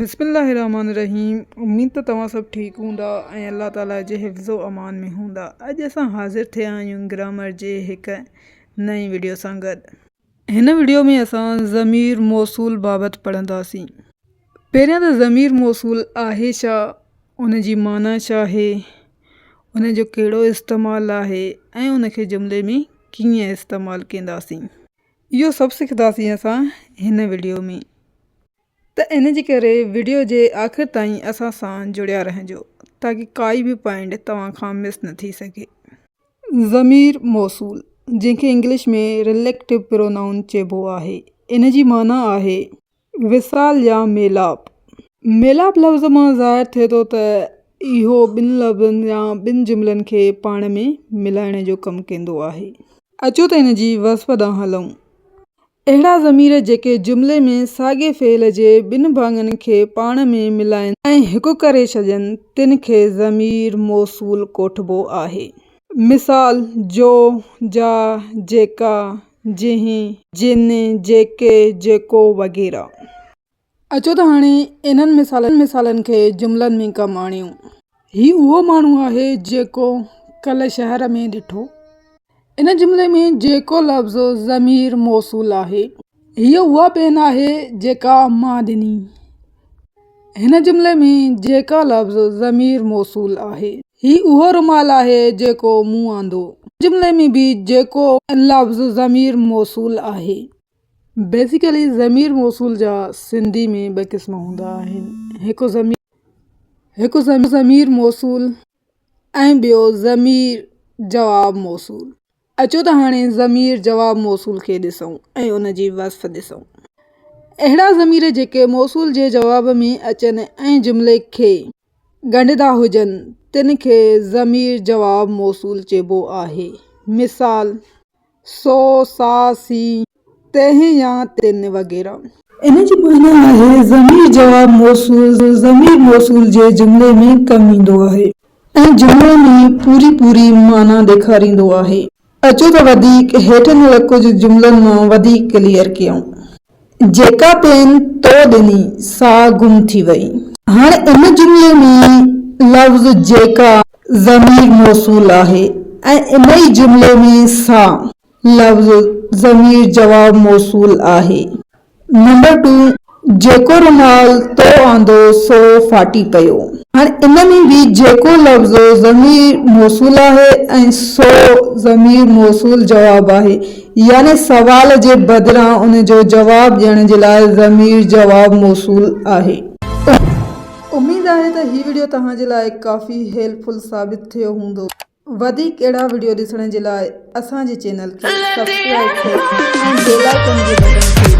بسم الله الرحمٰن الرحيم اميد ته توهان سڀ ٺيڪ هوندا ۽ الله تعالي جي حفظ و امان ۾ هوندا. اڄ اسان حاضر ٿيا آهيون گرامر جي هڪ نئين وڊيو سان گڏ. هن وڊيو ۾ اسان ضمير موصول بابت پڙهنداسين. پهريان ته ضمير موصول آهي ڇا، ان جي معنيٰ ڇا آهي، ان جو ڪهڙو استعمال آهي ۽ ان کي جملي ۾ ڪيئن استعمال ڪنداسين. اهو سڀ سکنداسين اسان هن وڊيو ۾. ته ان جي ڪري وڊيو جي آخر تائين اسان سان جڙيا رهجو تاڪي ڪائي به پوائنٽ توهان کان مس نه ٿي سگهي. ضمير موصول جنهن کي انگلش ۾ Relative Pronoun چئبو آهي ان جي معنيٰ آهي وصال يا ميلاپ. ميلاپ لفظ مان ظاهر ٿئي ٿو ته اهو ٻن لفظن يا ٻن جملن کي پاڻ ۾ ملائڻ جو ڪم ڪندو آهي. اچو ته ان جي وصف ڏانهن هلون. اهڙا ضمير جيڪي جملي ۾ ساڳئي فعل جي ٻن ڀاڱن کي پاڻ ۾ ملائين ۽ هڪ ڪري ڇڏين، تن کي ضمير موصول ڪوٺبو آهي. مثال، جو، جا، جيڪا، جنهن، جن، جيڪي، جيڪو وغيره. اچو ته هاڻي انهن مثالن کي جملن ۾ ڪم آڻيون. هي اهو ماڻهو آهي جيڪو ڪلهه شهر ۾ ڏٺو. ان جملي ۾ جيڪو لفظ ضمير موصول آهي. هيء اها پين آهي جيڪا مان ڏني. هن جملي ۾ جيڪا لفظ ضمير موصول آهي. هي اهو رومال آهي جيڪو مون آندو. جملي ۾ به جيڪو لفظ ضمير موصول آهي. بيسيڪلي ضمير موصول جا سنڌي ۾ ٻه قسم هوندا آهن هڪ ضمير هڪ ضمير موصول ۽ ٻيو ضمير جواب موصول. اچو ته هاڻي ضمير جواب موصول کي ڏسون ۽ ان جي وصف ڏسون. اهڙا ضمير جيڪي موصول جي جواب ۾ اچن ۽ جملي کي ڳنڍيندا هجن تن کي ضمير جواب موصول چئبو آهي. مثال. سو، سا، سين، تنهن يا تن وغيره. ان جي معنيٰ آهي ضمير جواب موصول ضمير موصول جي جملي ۾ ڪم ايندو آهي ۽ جملي ۾ پوري پوري معنيٰ ڏيکاريندو آهي. اچو ته وڌيڪ هيٺ ڏنل ڪجهه جملن مان وڌيڪ ڪليئر ڪيون. جيڪا پين تو ڏني سا گم ٿي وئي. هاڻ ان جملي ۾ لفظ جيڪا ضمير موصول آهي ۽ ان ئي جملي ۾ سا لفظ ضمير جواب موصول آهي. نمبر ٽو، جيڪو رومال تو آندو سو ڦاٽي پيو. هاڻ ان ۾ به جيڪو لفظ ضمير موصول آهي ۽ سو ضمير موصول جواب آهي يعني سوال جي بدران ان جو جواب ڏيڻ جي لاء ضمير جواب موصول آهي. اميد آهي ته هي وڊيو توهان جي لاء ڪافي هيلپ فل ثابت ٿيو هوندو. وڌيڪ اهڙا وڊيو ڏسڻ جي لاء اسان جي چينل کي سبسڪرائب ڪيو ۽ بيل آئيڪن جي بٽڻ کي.